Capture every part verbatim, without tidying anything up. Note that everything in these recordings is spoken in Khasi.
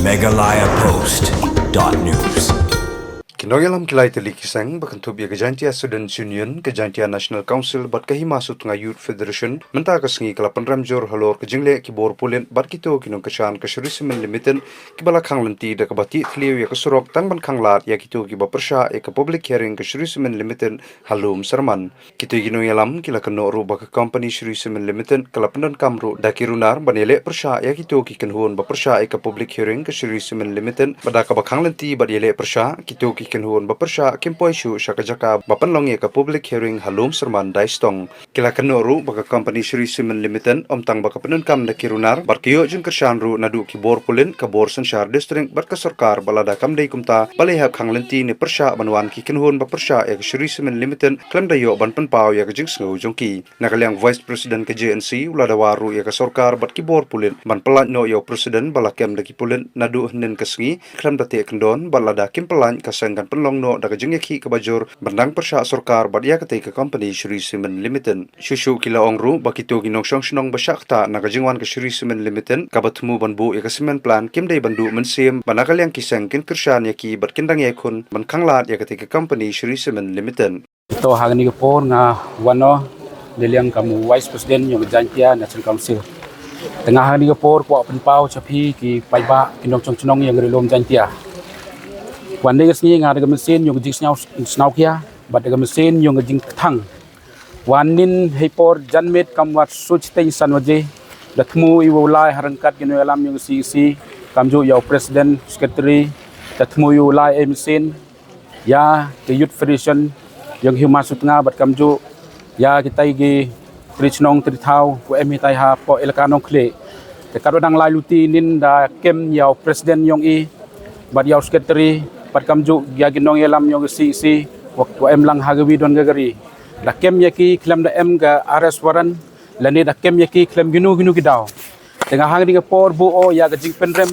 Meghalaya Post dot news. Ki nongïalam ki lai tylli ki seng ba kynthup ïa ka Jaintia Students Union, ka Jaintia National Council bad ka Hima Sutnga Youth Federation mynta ka sngi ka la pynrem jur halor ka jingleh ki bor pulit bad kito ki nongkyrshan ka Shree Cement Limited kiba la khang lynti da kaba tih thliew ïa ka surok tang ban khang lad ïa kito kiba pyrshah ïa ka public hearing ka Shree Cement Limited ha Lum Syrman. Kito ki nongïalam ki la kynnoh ruh ba ka company Shree Cement Limited ka la pyndonkam ruh da ki runar ban ïaleh pyrshah ïa kito ki kynhun ba pyrshah ïa ka public hearing ka Shree Cement Limited bad da kaba khang lynti bad ïaleh pyrshah kito ki kynhun ba pyrshah kim poi shuh sha ka jaka ba pynlong ïa ka public hearing ha Lum Syrman Daistong. Ki la kynnoh ruh ba ka company Shree Cement Limited ym tang ba ka pyndonkam da ki runar bad ka ïoh jingkyrshan ruh naduh ki bor pulit, ka bor synshar district bad ka sorkar bad lada kam dei kumta balei hap khang lynti ne pyrshah ban wan ki kynhun ba pyrshah ïa ka Shree Cement Limited khlem da ïoh ban pynpaw ïa ka jingsngew jong ki. Na ka liang Vice President ka J N C u la dawa ruh ïa ka sorkar bad ki bor pulit ban pyllait noh ïa u president ba la kem da ki pulit naduh hynnin ka sngi khlem da teh kyndon bad lada kim pyllait ka seng kan pynlong noh da ka jingïakhih kaba jur ban dang pyrshah sorkar bad ïa katei ka company Shree Cement Limited. Shuh shuh ki la ong ruh ba kito ki nongshong shnong ba shah ktah na ka jingwan ka Shree Cement Limited kaba thmu ban buh ïa ka cement plant kim dei ban duh mynsiem bad na ka liang ki seng kin kyrshan ïa ki bad kin dang ïai khun ban khang lad ïa katei ka company Shree Cement Limited. To ha kane ka por nga wan noh na liang kam u Vice President yong ka Jaintia National Council. Te nga ha kane ka por kwah pynpaw sha phi ki paidbah ki nongshong shnong yong ka Ri Lum Jaintia. Wan ne ka sngi nga da ka mynsiem yong ka jingsngew sngewkhia bad da ka mynsiem yong ka jingkthang. Wan nin hei por janmiet kam wat such teng san waje da thmu ïa u lai ha ryngkat ki nongïalam yong ka C E C, kamjuh ïa u President, Secretary, da thmu ïa u lai ei mynsiem ïa ka Youth Federation yong Hima Sutnga bad kamjuh ïa kitai ki tri chnong tri thaw ku em hitai hapoh elaka Nongkhlieh. Te katba dang lai luti nin da kem ïa u President yong i bad ïa u Secretary bad kamjuh ïa ki nongïalam yong ka C E C wa, wa em lang ha ka wi don ka gari. Da kem ïa ki khlem da em ka arrest warrant lane da kem ïa ki khlem kino kino ki daw. Te nga ha kane ka por buh o ïa ka jingpynrem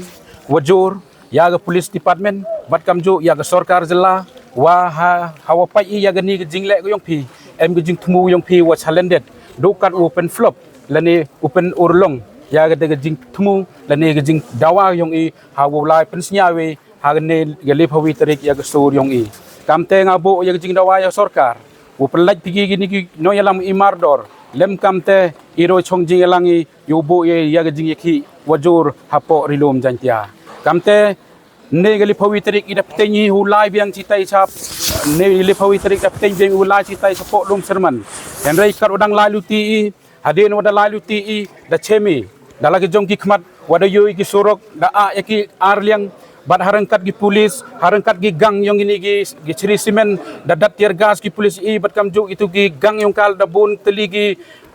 wa jur ïa ka police department bad kamjuh ïa ka sorkar jylla wa ha, ha wa pait i ïa kane ka jingleh ka yong phi em ka jingthmu yong phi wa challenge duh kat u pynflop lane u pynurlong ïa kata ka jingthmu lane ka jingdawa yong i ha u lai pynsngew i ha kane ka laiphew wi tarik ïa ka sur yong i. Kamte nga buh ïa ka jingdawa ïa sorkar u pynlait phi ki kine ki nongïalam i mardor lem kamte i roi chong jingïalang i ïa u buh ïa, ïa ka jingïakhih wa jur hapoh Ri Lum Jaintia. Kamte ne ka laiphew wi tarik i da pteng i u lai biang chitai sha ne ka laiphew wi tarik da pteng biang u lai chitai sha poh Lum Syrman. Hynrei katba dang lai luti i hadien wa da lai luti i da chem i da la ki jong ki khmat wa da ïoh i ki surok da ah ïa ki ar liang bad ha ryngkat ki police ha ryngkat ki gang yong kine ki, ki Shree Cement da dat tear gas ki police i bad kamjuh itu ki gang yong ka da bun tylli ki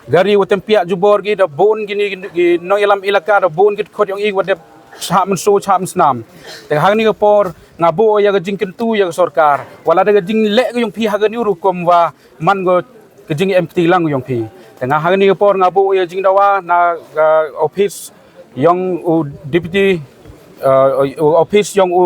gari wa tympiah jubor ki da bun kine ki, ki nongïalam elaka da bun ki khot yong i wa dep chah mynsaw chah mynsnam. Te ha kane ka por nga buh ïa ka jingkyntu ïa ka sorkar wa lada ka jingleh ka yong phi ha kane u rukom wa man ko ka jingem kti lang yong phi. Te nga ha kane ka por nga buh ïa jingdawa na ka office yong u deputy uh, u office yong u,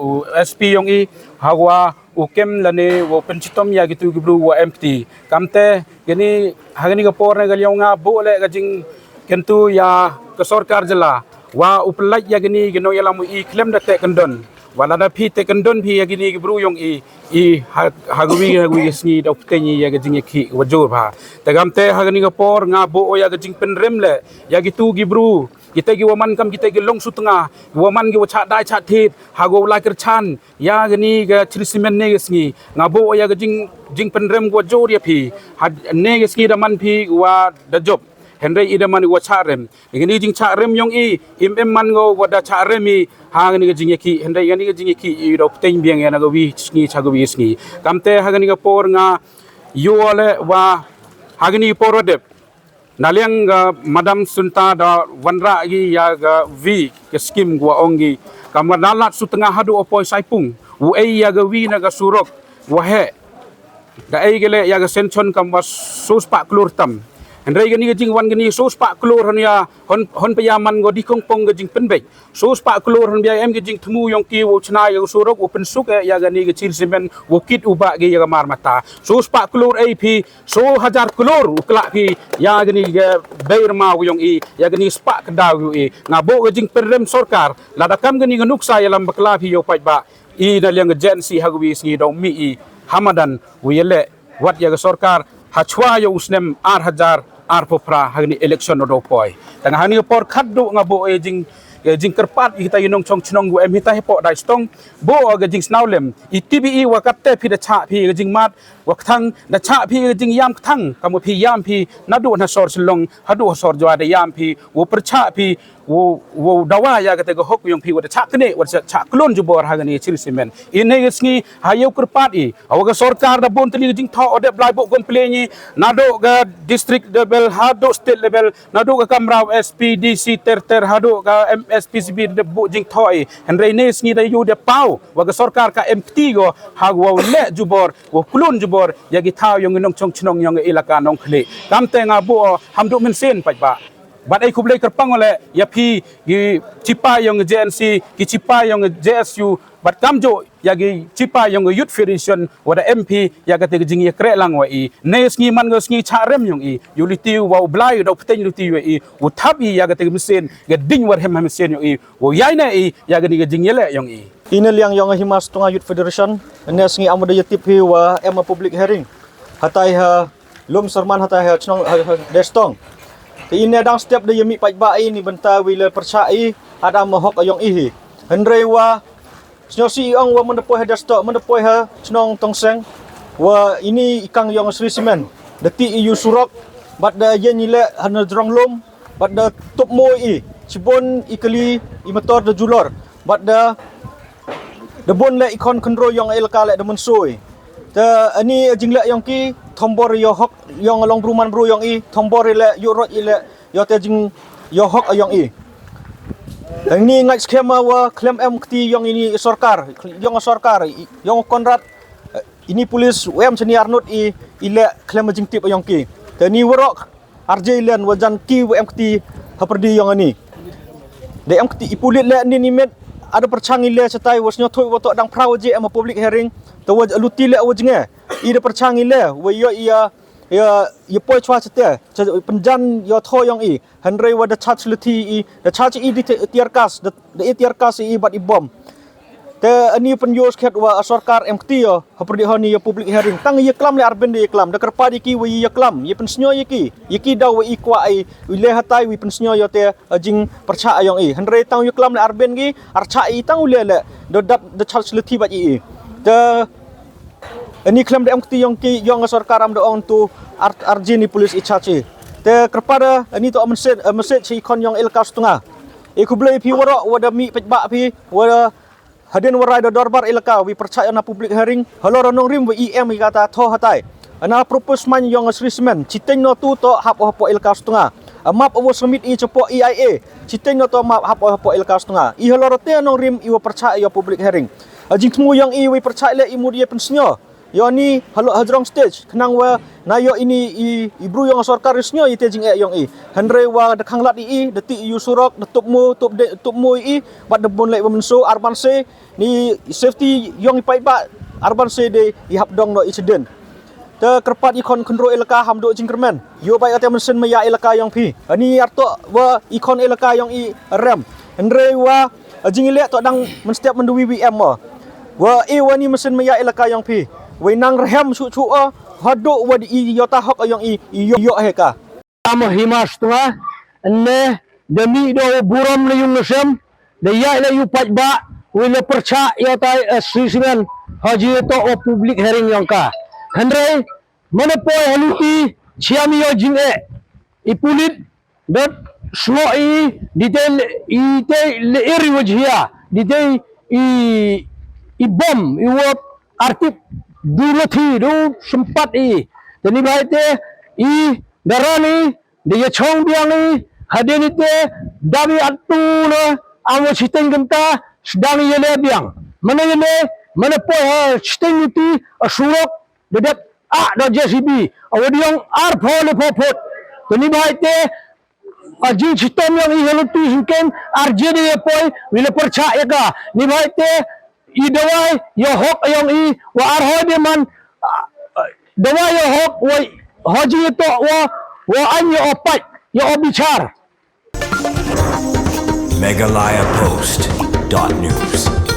u S P yong i ha wa u kem lane wa pynchitom ïa kitu ki bru wa em kti. Kamte kane ha kane ka por ne ka liang nga buh leh ka jingkyntu ïa ka sorkar jylla wa u pynlait ïa kine ki nongïalam i khlem da teh kyndon. Wa lada phi teh kyndon phi ïa kine ki bru yong i i ha, ha ka wi ha ka wi ka sngi da u pteng i ïa ka jingïakhih wa jur bha. Te kamte ha kane ka por nga buh o ïa ka jingpynrem leh ïa kitu ki bru kitai ki wa man kam kitai ki long sutnga ki wa man ki wa chah dai chah thied ha ka wa u lai kyrchan ïa kane ka Shree Cement ne ka sngi. Nga buh o ïa ka jing, jingpynrem wa jur ïa phi ha ne ka sngi da man phi wa da jop. Hynrei i da man wa chah rem. Kane ka jingchah rem yong i im em man ngo wa da chah rem i ha kane ka jingïakhih hynrei kane ka jingïakhih i da u pteng biang ïa na ka wi sngi cha ka wi sngi. Kamte ha kane ka por nga ïoh leh wa ha kane ka por wa dep na liang ka Madam Sunta da wanrah ki ïa ka wi ka skim wa ong ki kam wa da lad sutnga haduh u poi Saipung u ei ïa ka wi na ka surok wa heh. Da ei ki leh ïa ka senchon kam wa sawspah klur tam. Hynrei kane ka jingwan kane soo spah klur hon ïa, hon, hon pynïaman ko dih kongpong ka jingpynbeit. Soo spah klur hon pynïaem ka jingthmu yong ki wow chna ïa u surok, wow pynsuk eh ïa kane ka Shree Cement, wow kit u bah ki ïa ka mar mata. Soo spah klur ei phi, soo hajar klur u klah phi ïa kane ka bei rma yong i, ïa kane spah kdaw yong i. Nga buh ka jingpynrem sorkar, lada kam kane ka nuksa ïalam bakla phi ïa u paidbah, i na liang ka J N C ha kawi sngi daw mih i ha madan wow ïaleh wat ïa ka sorkar ha chwa ïa u snem ar hajar arphew phra ha kane election u daw poi. Tang ha kane ka por khatduh nga buh ïa jing, ïa jingkyrpad ïa kita i nongchong chnong wa em hita hapoh Daistong, buh ïa ka jingsngew lem, i tip i wa katte phi da chah phi ïa ka jingmad wa kthang, da chah phi ïa ka jingïam kthang, kam wa phi ïam phi naduh na sor Shillong haduh sor Jowai da ïam phi, wa pyrchah phi, wow, wow dawa ïa kata ka hok yong phi, wa da chah kane, wa da chah klun jubor ha kane ka Shree Cement. I ne ka sngi ha ïew kyrpad i, wa ka sorkar da bun tylli ka jingthoh, u dep blai buh complain i, naduh ka district level haduh state level, naduh ka kamra S P D C ter ter haduh ka M S P C B da buh jingthoh i. Hynrei ne ka sngi da ïoh da paw wa ka sorkar ka em kti ko ha wow leh jubor, wow klun jubor ïa ki thaw yong i nongchong chnong yong i elaka Nongkhlieh. Kamte nga buh ham duh mynsiem paidbah. Bad ai khublei kyrpang leh ïa phi ki chipai yong J N C, ki chipai yong J S U, bad kamjooh ïa ki chipai yong Youth Federation wa da em phi ïa kata ka jingïakren lang wa i. Ne sngi man ka sngi chah rem yong i, ïa u liti wa u blai u da u pteng liti wa i, u thap i ïa kata ka mynsiem, ka ding wa rem ha mynsiem yong i, u ïai ne i ïa kata ka jingïaleh yong i. I na liang yong Hima Sutnga Youth Federation, ne sngi am da ïa tip phi wa em a public hearing hatai ha Lum Serman hatai ha chnong ha, ha Daistong. Te i ne dang step da ïa mih paidbah i ni bynta wi le pyrchah i adam hok ayong i hi. Hynrei wa sñiawsih i ong wa mynda poi ha Daistong, mynda poi ha chnong Tongseng, wa ini i kang yong Shree Cement da tih i ïa u surok bad da ïeng i leh ha na jrong lum bad da tup mo i, shibun i kali i motor da julor bad da da bun leh i khon khynroo yong elaka leh da mynsoi. Te ani jingleh yong ki thombor ïa hok yong long bru man bru yong i, thombor i leh ïoh rot i leh ïa te jing ïa hok yong i. Te ni ngai skhem wa khlem em kti yong ini i sorkar, yong sorkar, yong Conrad, ini police, em senior nut i, i leh khlem jingtip yong ki. Te ni warok arjailen wa jan ki wa em kti ha pyrdi yong ani. Da em kti i pulit leh ni ni met ada pyrchang i leh chatai wa sñiawthuh wa toh dang phra wa je em a public hearing. Te wa luti leh wa jnge i da pyrchang i leh wa ïoh ïa ïa ïa poi chwa chate cha pynjan ïa tho yong i. Hynrei wa da charge leh ti i da charge i di tear gas da da i tear gas i bad i bom. Te ani pynïoh skhet wa a sorkar em kti ïa ha pyrdi hani ïa public hearing. Tang ïa klam leh arben da ïa klam da kyrpad ïa ki wa ïa klam ïa pynsñiaw ïa ki ïa ki daw wa i kwah i u leh hatai wi pynsñiaw ïa te a jing pyrchah ayong i. Hynrei tang ïa klam leh arben ki archah i tang u leh leh da dat da charge leh ti bad i i. Te ani khlem da em kti yong ki yong a sorkar am da ong tu ar arjin i police i charge i. Te kyrpad ani to message message i khon yong elaka Sutnga. I khublei phi warok wa da mih peit ba phi wa da Hadien wa rai da dorbar elaka wi pyrchah ïa na public hearing halor nongrim wa i em i kata tho hatai. Ana propose man yong Shree Cement chiteng no tu to hap hapoh elaka Sutnga. A map wa submit i chapoh E I A chiteng no to map hap hapoh elaka Sutnga. I halor te nongrim i wa pyrchah ïa public hearing. A jingthmu yong i wi pyrchah le i mut ïa pynsñiaw. Ïa ni halor hajrong stage khnang wa na ïa ini i, i bru yong sorkar i sngew ïa te jingeh yong i. Hynrei wa da khanglat i, i da ti i u surok da tup mo tup de tup mo i, i bad da bun leh wa mynso arban se ni safety yong i paidbah arban se de i hap dong no i seden. Te kyrpad i khon khynroo elaka ham do jingkyrmen. Ïoh bai ate mynsen maya elaka yong phi. Ani arto wa i khon elaka yong i rem. Hynrei wa a jingïaleh to dang mynstep mynduwi wi em mo. Wa e wa ni mynsen maya elaka yong phi. Wei nang rhem shu shu o hado wa di i yota hok yong i i yo yo he ka. Amo Hima Sutnga ne da mi do burom ne yung ne sem da ya le yu paj ba wi le percha yotai Shree Cement ha ji to o public hearing yong ka. Hynrei mane poi haluti chiam yo jingeh i pulit dot sngo i di te i te le eri wajhia di te i i bom i wot artip du lothi du sempat i. Tani bai te i darani de ya chong biang i hadeni te dabi atu na amo chiteng genta sedang yele biang. Mana yele mana poi ha chiteng uti a surok de dep a do J C B a wadiong ar pho le pho phot. Kani bha te, a jingchitom yong i halotu sngkem arje de poi, wile percha eka. Ni bha te, i dawai yohok yong i, wa arhoi de man, dawai yohok, wa hoji to, wa, wa an yo opat, yo obichar. Meghalaya Post dot news.